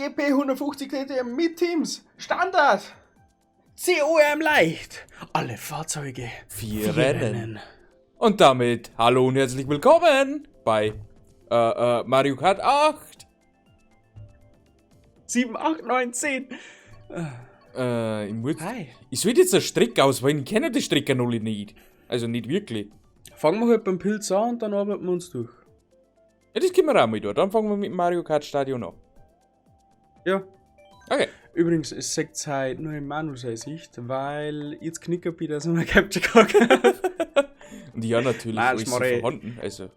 GP 150 TTM mit Teams. Standard. COM leicht. Alle Fahrzeuge. Vier Rennen. Und damit hallo und herzlich willkommen bei Mario Kart 8. 7, 8, 9, 10. Ich muss, Hi. Ich sollte jetzt eine Strecke auswählen, ich kenne die Strecke noch nicht. Also nicht wirklich. Fangen wir halt beim Pilz an und dann arbeiten wir uns durch. Ja, das können wir auch mal da. Dann fangen wir mit Mario Kart Stadion an. Ja. Okay. Übrigens, es sagt Zeit nur im Manu seine Sicht, weil ich jetzt knicker bin, dass ich mir Capture Card habe. Und ja, natürlich Nein, alles Schmarre. vorhanden. Also.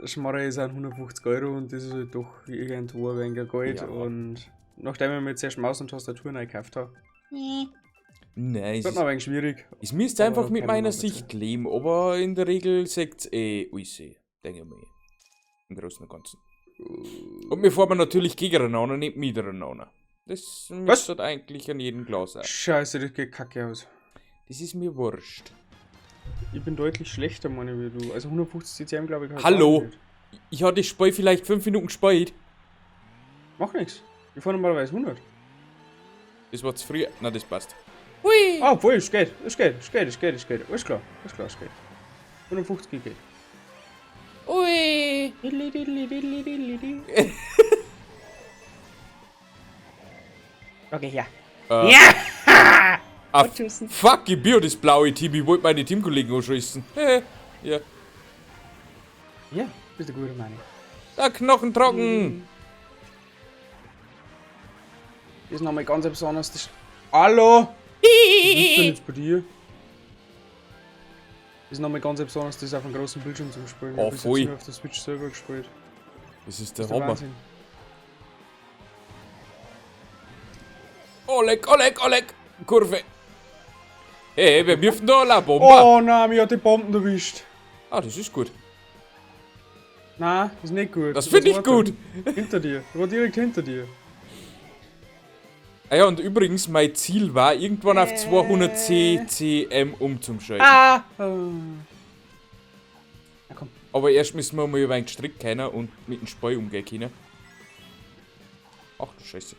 Schmarre sind 150 Euro und das ist halt doch irgendwo ein wenig Geld. Ja. Und nachdem ich mir jetzt erst Maus und Tastatur neu gekauft habe, Nein, es wird ist, noch ein wenig schwierig. es müsste Aber einfach mit kann meiner man noch Sicht leben, aber in der Regel sagt's eh alles, denke ich mal. Im Großen und Ganzen. Und wir fahren natürlich gegeneinander, nicht miteinander. Das müsste eigentlich an jedem klar sein. Scheiße, das geht kacke aus. Das ist mir wurscht. Ich bin deutlich schlechter, meine, wie du. Also 150 CCM, glaube ich. hab ich Hallo? auch nicht. Ich hatte das Spiel vielleicht 5 Minuten gespielt. Mach nix. Ich fahr normalerweise 100. Das war zu früh. Na, das passt. Hui! Ah, obwohl, es geht. Es geht, es geht, es geht, es geht. Alles klar, alles klar, es geht. 150 geht. Ui! Diddli, diddli, diddli, diddli, diddli. Okay, ja. Ja! Ah, Tschüss. fuck, ich bin ja das blaue Team. Ich wollte meine Teamkollegen anschießen. Ja. Ja, bist du guter Mann. Der Knochen trocken. Das ist nochmal ganz besonders. Das Hallo! Was ist denn jetzt bei dir? Das ist nochmal ganz besonders, das auf einem großen Bildschirm zum Spielen. Oh, Ich hab bis jetzt voll. nur auf der Switch selber gespielt. Das ist der Das ist der Hammer. Wahnsinn. Oleg, Oleg, Oleg. Kurve. Hey, wer wirft denn da eine Bombe? Oh nein, mir hat die Bomben erwischt. Ah, das ist gut. Nein, ist nicht gut. Das finde ich war gut. da. Hinter dir. Ich war direkt hinter dir. Ah ja, und übrigens, mein Ziel war, irgendwann auf 200 CCM umzuschalten. Ah! Na komm. Aber erst müssen wir mal über einen Strick können und mit dem Spiel umgehen können. Ach du Scheiße.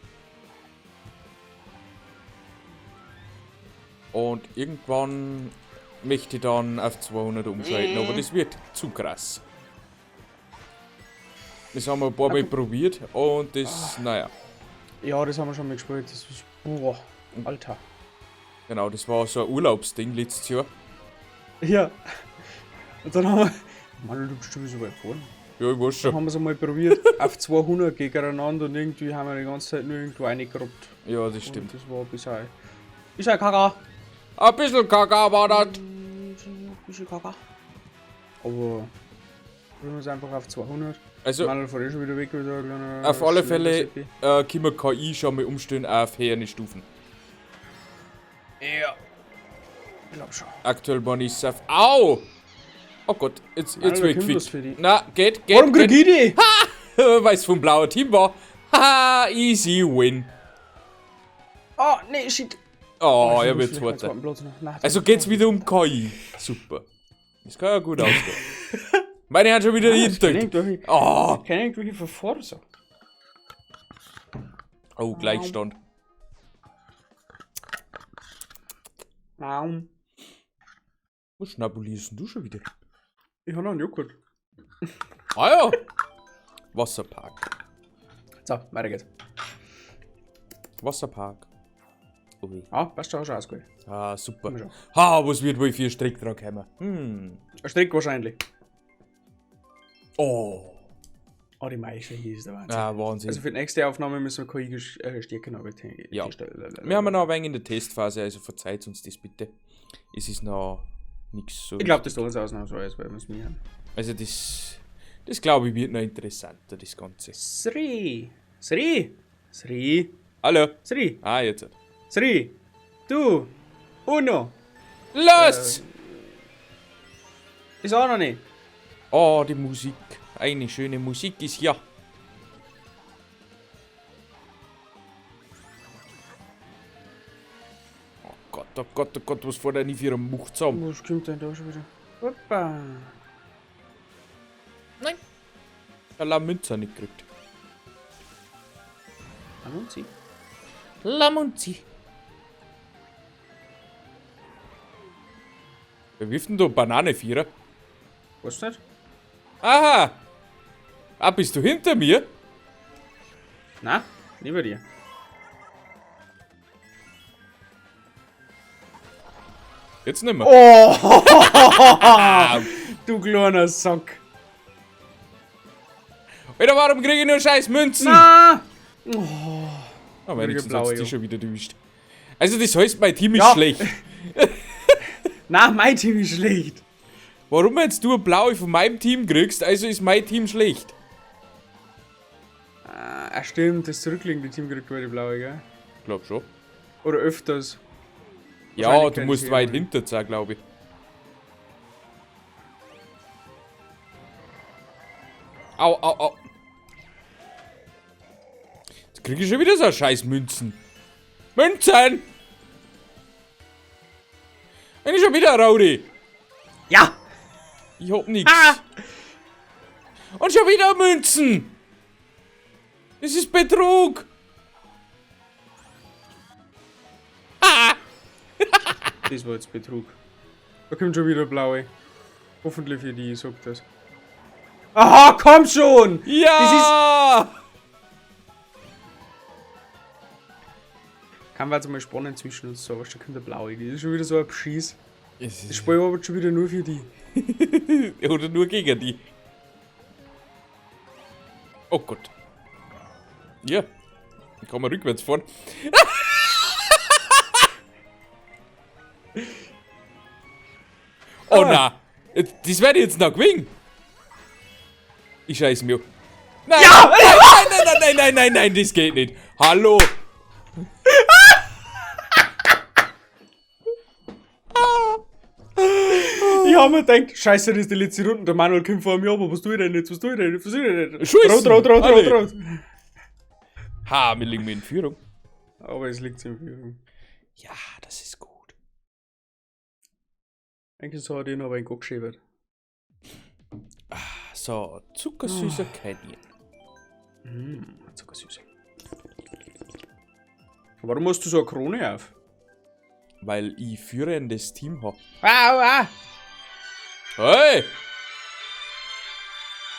Und irgendwann möchte ich dann auf 200 umschalten, aber das wird zu krass. Das haben wir ein paar Mal probiert und das, naja. Ja, das haben wir schon mal gespielt. Das ist. Boah. Alter. Genau, das war so ein Urlaubsding letztes Jahr. Ja. Und dann haben wir. Mann, du bist schon so weit vorne. Ja, ich weiß Dann schon. haben wir es einmal probiert, auf 200 gegeneinander und irgendwie haben wir die ganze Zeit nur irgendwo reingerobbt. Ja, das stimmt. Und das war ein bisschen. Bisschen Kaka. Ein bisschen Kaka war das. Ein bisschen Kaka. Aber. Probieren wir es einfach auf 200. Also, Manuel fährt eh schon wieder weg, wieder ein kleiner auf alle schöner Fälle Seppi. können wir KI schon mal umstellen auf höhere Stufen. Ja. Ich glaub schon. Aktuell bin ich auf. Au! Oh Gott, jetzt Alter, wird ich kommt gefickt. was für dich. Na, geht, geht. Warum krieg geht. ich die? Weil es vom blauen Team war. Haha, easy win. Oh, nee, shit. Oh, ich er muss wird vielleicht meinen Zweiter. zweiten Platz noch. Nein, Also geht's wieder um KI. Super. Das kann ja gut ausgehen. Meine hat schon wieder Ah, das kann hinter. irgendwelche, Oh, kann irgendwelche Verforcer. oh, Gleichstand. Nein. Was schnabulierst denn du schon wieder? Ich hab noch einen Joghurt. Ah ja. Wasserpark. So, weiter geht's. Wasserpark. Ui. Ah, passt schon, schon ausgeholt. Ah, super. Komm schon. Ha, was wird wohl für Strick dran kommen? Hm. Ein Strick wahrscheinlich. Oh. Oh, die Maische hier ist der Wahnsinn. Ah, Wahnsinn. Also für die nächste Aufnahme müssen wir KI stärker arbeiten. Ja. Wir haben noch ein wenig in der Testphase, also verzeiht uns das bitte. Es ist noch nichts so. Ich glaube, das tun uns ausnahmsweise, weil wir es mir haben. Also das glaube ich wird noch interessanter, das Ganze. 3, 3, 3, Hallo. 3, Ah, jetzt. 3, 2, 1. Los! Ist auch noch nicht. Oh, die Musik. Eine schöne Musik ist hier. Oh Gott, oh Gott, oh Gott, was fährt denn für eine Mucht zusammen? Was kommt denn da schon wieder? Hoppa. Nein. Ich habe Münzer nicht gekriegt. Lamunzi. Lamunzi. Wer wirft denn da Banane, Vierer? Weißt du nicht? Aha! Ah, bist du hinter mir? Na, neben dir. Jetzt nicht mehr. Oh! Du kleiner Sack. Alter, warum kriege ich nur scheiß Münzen? Na! Aber wenigstens blaue, hat's dich ja. schon wieder erwischt. Also das heißt, mein Team ist Ja. schlecht. Na, mein Team ist schlecht. Warum jetzt du eine blaue von meinem Team kriegst, also ist mein Team schlecht. Ah, stimmt, das zurückliegende Team kriegt nur die blaue, gell? Glaub schon. Oder öfters. Ja, Wahrscheinlich du kein musst Thema. weit hinter sein, glaube ich. Au, au, au. Jetzt krieg ich schon wieder so scheiß Münzen. Münzen! Bin ich schon wieder Raudi. Ja! Ich hab nix. Ah! Und schon wieder Münzen! Das ist Betrug! Ah! Das war jetzt Betrug. Da kommt schon wieder blaue. Hoffentlich für die, ich sag das. Aha, komm schon! Ja! Kann man jetzt mal spannend zwischen uns so, weißt du, da kommt der blaue. Das ist schon wieder so ein Beschiss. Das Das ist Spiel war aber schon wieder nur für die. oder nur gegen die. Oh Gott. Ja. Dann kann man rückwärts fahren. Oh na. Das werde ich jetzt noch gewinnen. Ich scheiß mir. Nein, Ja! nein, nein, nein, nein, nein, nein, nein, das geht nicht. Hallo. Ich hab mir gedacht, scheiße, das ist die letzte Runde. Der Manuel kommt vor mir, aber was tue ich denn jetzt? Was tue ich denn jetzt? Was tue ich denn jetzt? Scheißen. Rot, rot, rot, rot, Alle. rot. Ha, wir liegen in Führung. Aber es liegt im Führung. Ja, das ist gut. Eigentlich so hat ich noch einen Gott geschäbert. So, zuckersüßer Canyon. Mmh, zuckersüß. Warum hast du so eine Krone auf? Weil ich führendes Team hab. Au, au! Hey!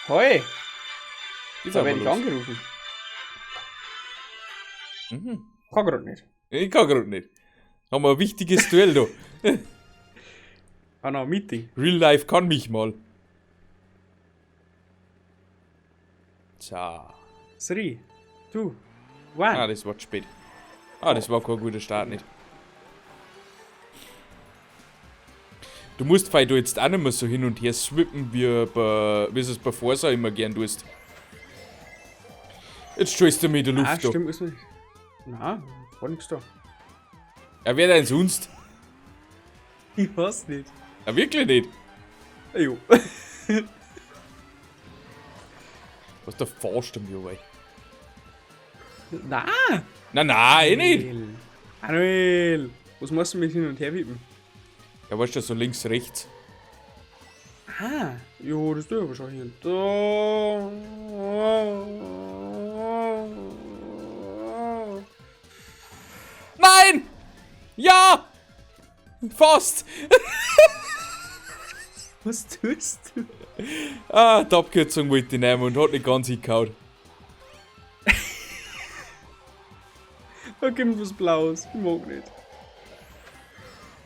Hoi! Geht's Da aber werde ich los. angerufen. Mhm. Kann grad nicht. Ich kann grad nicht. Haben wir ein wichtiges Duell da. Ah, noch ein Meeting. Real Life kann mich mal. Tja. 3, 2, Ah, 1. das war zu spät. Ah, das war kein guter Start nicht. Du musst vielleicht du jetzt auch nicht mehr so hin und her swippen, wie es bei Forza immer gern tust. Jetzt schießt du mir in der Luft Ah, da. stimmt, ist nicht. Na, war nix da. Ja, wer denn sonst? Ich weiß nicht. Ja, wirklich nicht. Jo. Was der fahrst du mir, ey? Na! Na, na, eh nicht. Manuel! Was machst du mit hin und her wippen? Ja, weißt du, so links, rechts. Ah, jo, das tue ich aber schon hier. Da. Nein! Ja! Fast! Was tust du? Ah, die Abkürzung wollte ich nehmen und hat nicht ganz hingehauen. Da kommt was Blaues. Ich mag nicht.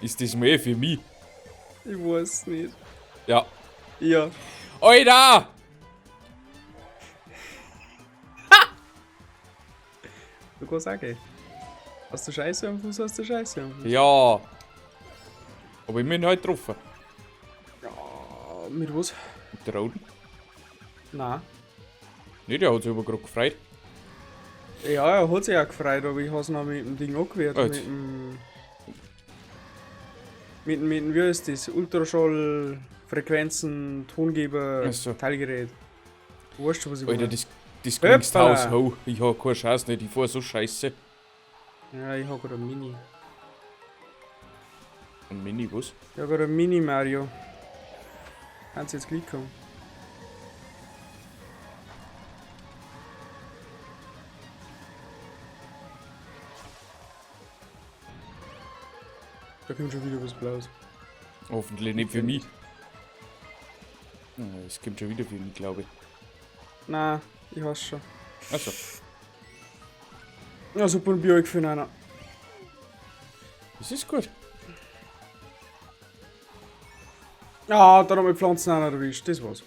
Ist das mehr für mich? Ich weiß nicht. Ja. Ja. Alter! Du kannst auch gehen. Hast du Scheiße am Fuß, hast du Scheiße am Fuß. Ja. Aber ich bin halt getroffen. Ja, mit was? Mit der Roten. Nein. Nee, der hat sich aber gerade gefreut. Ja, er hat sich auch gefreut, aber ich hab's noch mit dem Ding angewehrt. Jetzt. Mit dem, wie heißt das? Ultraschall, Frequenzen, Tongeber, Ach so. Teilgerät. Du weißt schon, was ich Alter, meine. das klingst Hoppala. Haus. Ho, ich hab keine Chance nicht. Ich fahr so scheiße. Ja, ich hab grad ein Mini. Ein Mini, was? Ich hab grad ein Mini Mario. Kannst jetzt gleich kommen. Da kommt schon wieder was Blaues. Hoffentlich nicht für mich. Es kommt schon wieder für mich, glaube ich. Na, ich weiß schon. Achso. Ja, super, ein Bier für einer. Das ist gut. Ah, da haben wir Pflanzen auch noch erwischt. Das war's.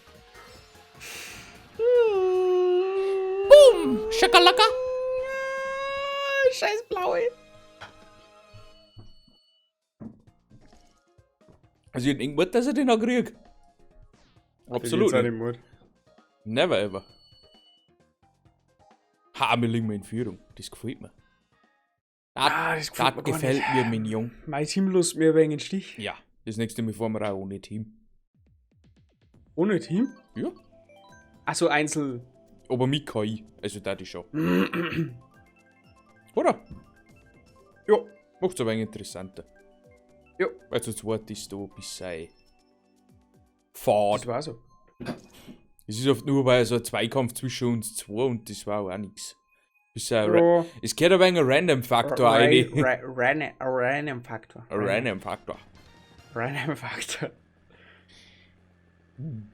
Boom! Schakalaka! Scheiß Blaue. Also ich hab nicht gewollt, dass ich den noch krieg. Absolut. Nicht. Nicht. Never ever. Ha, wir liegen mal in Führung. Das gefällt mir. Das gefällt Das mir gar gefällt nicht. mir, mein Jung. Mein Team lässt mir ein wenig in den Stich. Ja, das nächste Mal fahren wir auch ohne Team. Ohne Team? Ja. Achso, Einzel. Aber mit KI. Also da die schon. Oder? Ja. Macht's aber interessanter. Ja. Weil zu zweit ist da ein bisschen fad. Das war so. Es ist oft nur bei so ein Zweikampf zwischen uns zwei und das war auch nix. Bisschen Ja. Es gehört ein wenig ein Random-Faktor rein. Random Faktor. Ein Random-Faktor. Random Faktor.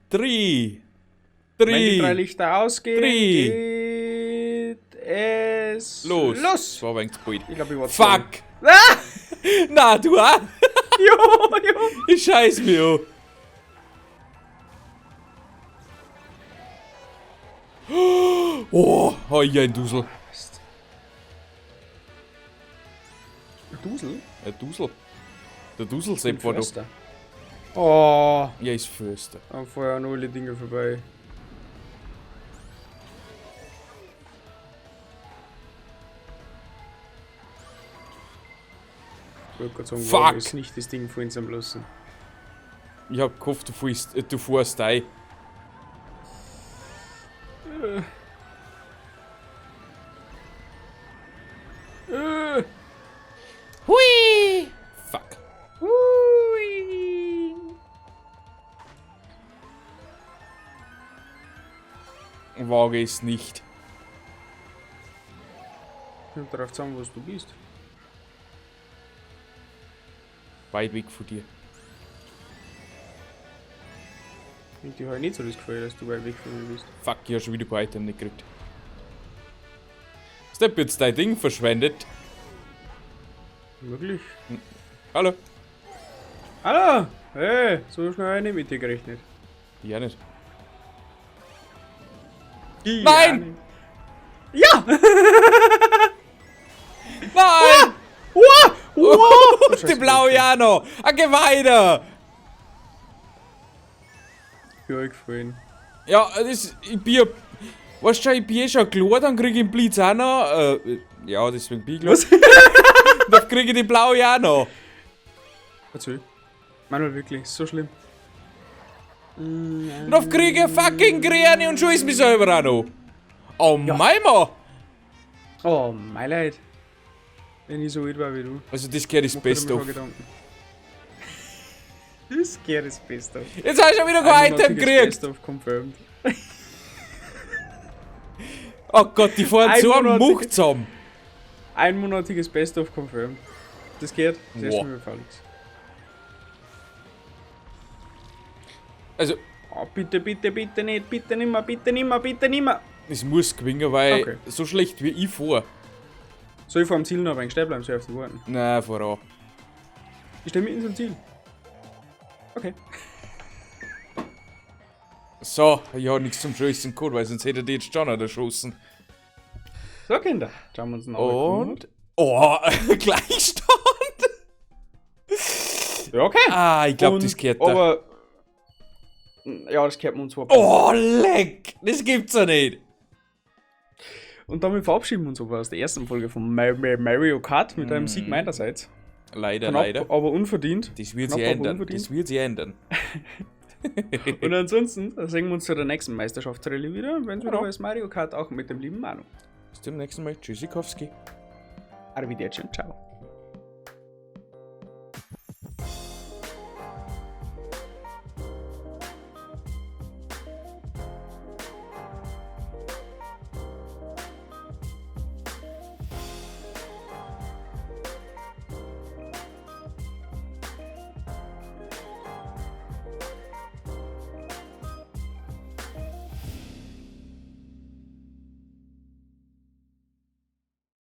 3. Wenn die drei 3. Lichter ausgehen, Drei. geht es Los. los. Das war ein wenig zu bald. Ich glaube, ich war Fuck. Na, du auch? Jo, jo. Ich scheiß mir an. Oh, hab ich ein Dusel. Dusel? Ein Dusel. Der Duselsepp war da. Oh, Ja, ist Förster. da vorher noch alle Dinge vorbei. Ich wollte gerade sagen, Fuck. warum ist nicht das Ding vor uns am Lassen. Ich hab gehofft, du fährst ein. Hui! Fuck. Hui. Wage es nicht. Kommt darauf zusammen, was du bist. Weit weg von dir. Und die habe ich nicht so das Gefühl, dass du weit weg von mir bist. Fuck, ich hab schon wieder kein Item nicht gekriegt. Step jetzt dein Ding verschwendet. Möglich. Hallo? Hallo! Hey, so schnell habe ich nicht mit dir gerechnet. Ja, nicht. Ja, Nein! nicht. Ja! Nein! Uah! Uah! Die blaue ja noch! Ah, geh weiter! Ich bin gefallen. Ja, das, ich bin ja, weißt du, ich bin eh schon klar, dann krieg ich den Blitz auch noch. Ja, deswegen bin ich klar. Was? Dann krieg ich die blaue auch noch. Erzähl. Manuel, wirklich, so schlimm. Und dann krieg ich fucking Grüne und schieß mich selber auch noch. Oh, Ja. mein Mann! Oh, mein Leid. Wenn ich so alt war wie du. Also, das gehört das Mach dir Beste mir of. schon Gedanken. Das gehört das Beste of. Jetzt hast du schon wieder kein Item gekriegt. Best of confirmed. Oh Gott, die fahren so am Much zusammen. Einmonatiges Best of confirmed. Das geht. Das erste Boah. Mal mit Felix. Also, Oh, bitte, bitte, bitte nicht, bitte nimmer, bitte nimmer, bitte nimmer. es muss gewinnen, weil Okay. so schlecht wie ich fahr. Soll ich vor dem Ziel noch ein wenig stehen bleiben? Soll ich auf die warten? Nein, fahr an. Ich stehe mitten zum Ziel. Okay. So, ich hab nichts zum Schießen gehabt, weil sonst hätte die jetzt schon noch erschossen. So, Kinder. Schauen wir uns noch Und. Oh, Gleichstand! Ja, okay. Ah, ich glaube, Und- das gehört da. Aber. Ja, das gehört mir uns zwar. Oh, leck! Das gibt's ja nicht! Und damit verabschieden wir uns aber aus der ersten Folge von Mario Kart mit einem Sieg meinerseits. Leider, Knapp, leider. aber unverdient. Das wird Knapp, sich aber ändern. unverdient. Das wird sich ändern. Und ansonsten sehen wir uns zu der nächsten Meisterschaftsrallye wieder, wenn es wieder Genau. heißt Mario Kart, auch mit dem lieben Manu. Bis zum nächsten Mal. Tschüssikowski. Arrivederci und ciao.